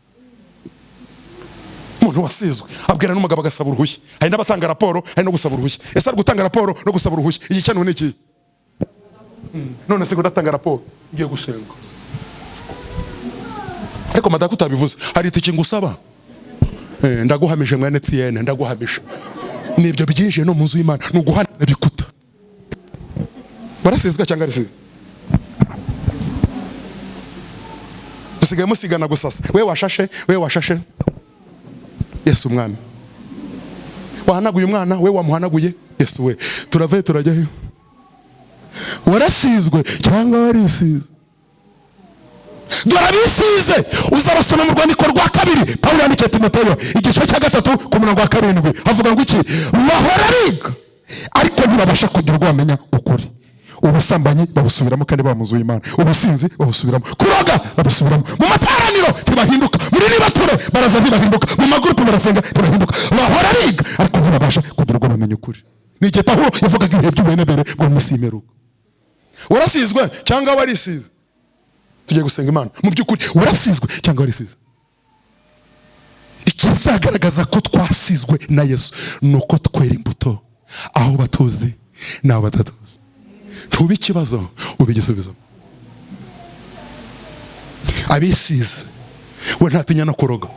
Umuntu wasizwe abwira n'umugabo agasaba uruhushya. Hari n'abatanga raporo, hari no gusaba uruhushya. Ese ari gutanga raporo no gusaba uruhushya, igikenewe ni iki? None se ngo ndatanga raporo, ngiye gusenga, ariko madaka utabivuze, hari itike ngusaba. Ndaguhamije mwene Tiyene, ndaguhamije. Nibyo byinjiye no mu nzu y'Imana, ni uguhana ibikuta. Warasizwe cyangwa arisize? Dusigaye musigana gusasa. We washashe, we washashe. Yesu umwami. Wahanaguye umwana we, wamuhanaguye. Yesu we, turave turajyayo. Warasizwe cyangwa warisize? Dore abisize uzabasoma mu rwandiko rwa kabiri Pawulo yandikiye Timoteyo, igice cya 3 ku murongo wa 7. Havuga ngo iki? Bahora biga ariko ntibabasha kugira ubwo bamenya ukuri. Ubusambanyi babusubiramo kandi bamuzuye Imana, ubusinzi babusubiramo, kuroga babusubiramo, mu materaniro ntibahinduka, muri nibature baraza ntibahinduka, mu magurupe barasenga ntibahinduka, bahora biga ariko ntibabasha kugira ubwo bamenya ukuri. Ni igihe Pawulo yavugaga ibihe by'ubuhenebere bwo mu minsi y'imperuka. Warasizwe cyangwa warisize? Tugiye gusenga Imana. Mu by'ukuri warasizwe cyangwa warisize? Ikizagaragaza ko twasizwe na Yesu ni uko twera imbuto aho batuzi n'aho batatuzi. Ntube ikibazo, ube igisubizo. Abisize we ntatinya no kuroga.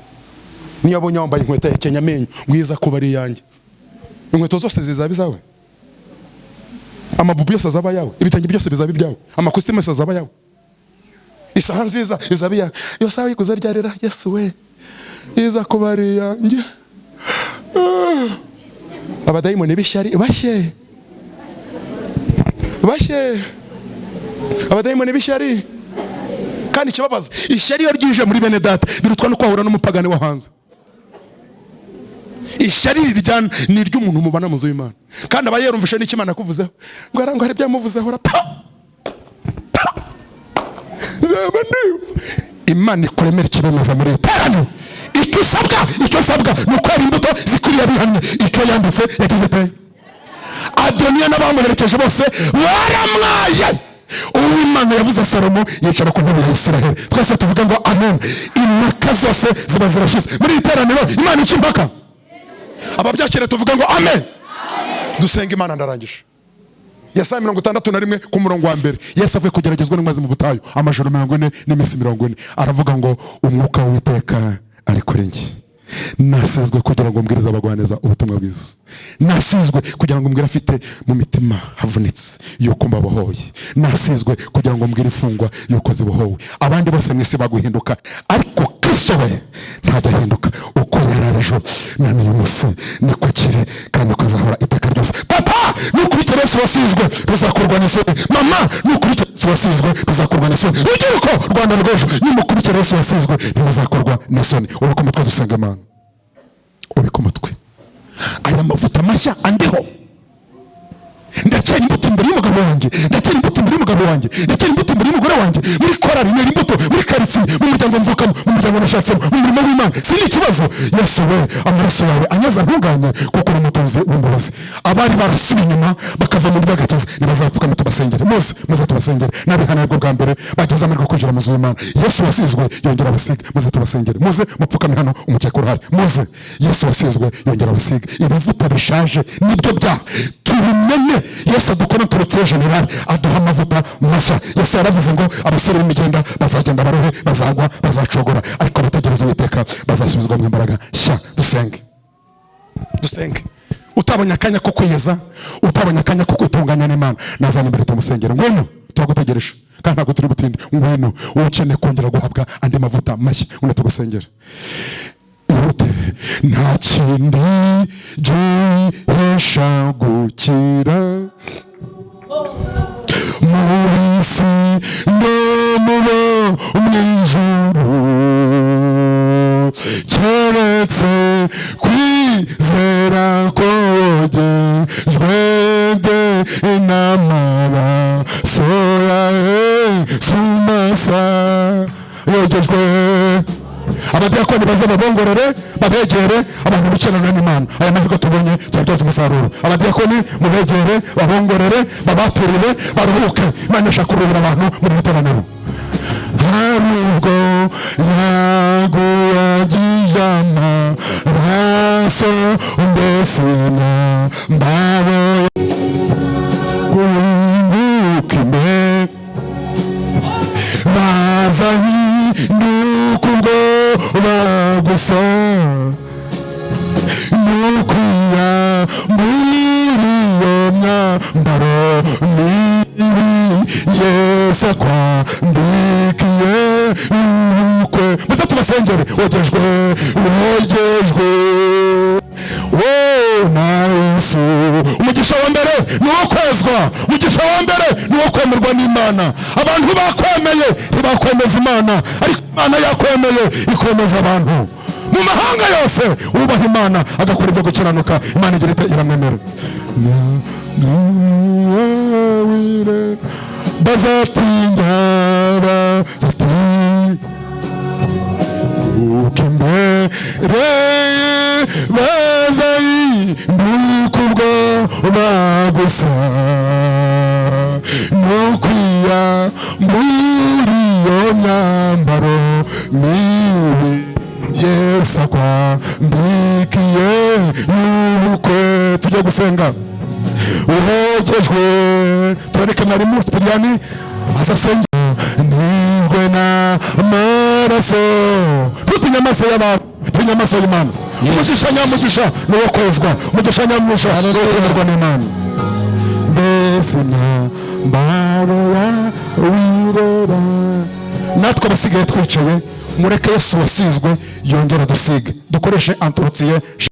Niyo abonye wambaye inkweto yahekenya amenyo ngo iza kuba ari iyanjye. Inkweto zose zizaba izawe, amabubu yose azaba ayawe, ibitenge byose bizaba ibyawe, amakositimu yose azaba ayawe, isaha nziza izaba iyawe. Iyo saha uyiguze ryarera, Yesu we, iza kuba ari iyanjye. Abadayimoni b'ishyari bashye bashye, abadayimoni b'ishyari. Kandi ikibabaza, ishyari iyo ryije muri bene data birutwa no kwahura n'umupagani wo hanze. Ishyari riryana ni iry'umuntu mubana mu nzu y'Imana, kandi aba yarumvishe n'icyo Imana yakuvuzeho, ngo arangwa hari ibyamuvuzeho pa pa. Imana ikuremera ikibemeza muri iteraniro. Icyo usabwa, icyo usabwa ni ukwera imbuto zikwiriye abihamye. Icyo yanditse yagize pe. Adoniya n'abamuherekeje bose baramwaye. Uwimana yavuze Salomo yicara ku ntebe ya Isiraheli. Twese tuvuga ngo amen. Impaka zose ziba zirashize muri iteraniro. Imana ica impaka. Ababyakira tuvuga ngo amen. Dusenga Imana. Ndarangije. Yesaya 61 ku murongo wa 1. Yesu avuye kugeragezwa n'umwanzi mu butayu amajoro 40 n'iminsi 40, aravuga ngo umwuka w'Uwiteka ari kuri njye, nasizwe kugira ngo mbwirize abagwaneza ubutumwa bwiza, nasizwe kugira ngo mbwire afite mu mitima havunitse yuko mbabohoye, nasizwe kugira ngo mbwire imfungwa yuko zibohowe. Abandi bose mu isi baguhinduka, ariko Kristo we ntajya ahinduka. Uko yari ejo na n'uyu munsi niko akiri, kandi uko azahora iteka ryose. Papa, nukurikira Yesu wasizwe tuzakorwa n'isoni. Mama, nukurikira Yesu wasizwe tuzakorwa n'isoni. Rubyiruko Rwanda rw'ejo, nimukurikira Yesu wasizwe ntimuzakorwa n'isoni. Ubike umutwe dusenga Imana. Ubike umutwe. Aya mavuta mashya andiho. Ndacyera imbuto imbere y'umugabo wanjye, ndacyera imbuto imbere y'umugabo wanjye, ndacyera imbuto imbere y'umugore wanjye, muri korari nera imbuto, muri karitsiye, mu muryango mvukamo, mu muryango nashatsemo, mu murimo w'Imana. Si ikibazo. Yesu we, amaraso yawe anyaza ntunganye, kuko uri umutunzi w'imbabazi. Abari barasubiye inyuma bakava mu by'agakiza ntibazapfukame tubasengere. Muze, muze tubasengere. N'abihanirwa bwa mbere bageze amahirwe kwinjira mu nzu y'Imana, Yesu wasizwe yongera abasiga. Muze tubasengere. Muze mupfukame hano, umukeka urahari. Muze, Yesu wasizwe yongera abasiga. Ibivuta bishaje nibyo byaha tubimenye. Yesu adukora turutse general, aduha amavuta mashya. Yesu yaravuze ngo abasore b'imigenda bazagenda barohe, bazagwa, bazacogora, ariko abategereza Uwiteka bazasubizwa mu imbaraga nshya. Dusenge, dusenge. Utabonye akanya ko kwiyeza, utabonye akanya ko kwitunganya n'Imana, nazana imbere tumusengere. Ngwino, turagutegereje kandi ntabwo turi butinde. Ngwino, wowe ukeneye kongera guhabwa andi mavuta mashya, ngwino tugusengere. Ihute. Nta kindi gihesha gukira mu bisi no mu bo mu ijuru, keretse kwizera kogejwe n'amaraso ya Yesu masa yogejwe. Abadiyakoni baze babongorere, babegere abantu bicarana n'Imana. Aya mahirwe tubonye tuyabyaze umusaruro. Abadiyakoni mubegere, babongorere, babaturire, baruhuke. Imana ishaka kuruhura abantu muri iteraniro. Hari ubwo yaguhagije amaraso, mbese mbabo guhinguka imbere, bazahinduka ubwo bagusa, nukwiya muri iyo myambaro mibi Yesu akwambikiye ubukwe. Muze tubasengere. Wogejwe, wogejwe na Yesu. Umugisha wa mbere ni uwo kwezwa, umugisha wa mbere ni uwo kwemerwa n'Imana. Abantu bakwemeye ntibakwemeza Imana, ariko Imana yakwemeye ikwemeza abantu. Mu mahanga yose wubaha Imana, agakora ibyo gukiranuka, Imana igira ite? Iramwemera. Bazatinya, bazatinya uko imbere, bazahinduka ubwoba gusa nukwiya muri iyo myambaro mibi Yesu akwambikiye y'ubukwe. Tujya gusenga uhogejwe, turareke mwarimu Sipiriyani azasenge nirwe n'amaraso. Ntutinye amaso y'abantu, tinya amaso y'Imana. Umugisha nyamugisha ni uwo kwezwa, umugisha nyamugisha ni uwo kwemerwa n'Imana. Mbese imyambaro wirera, natwe abasigaye twicaye, mureke Yesu wasizwe yongera dusige, dukoreshe antorotien.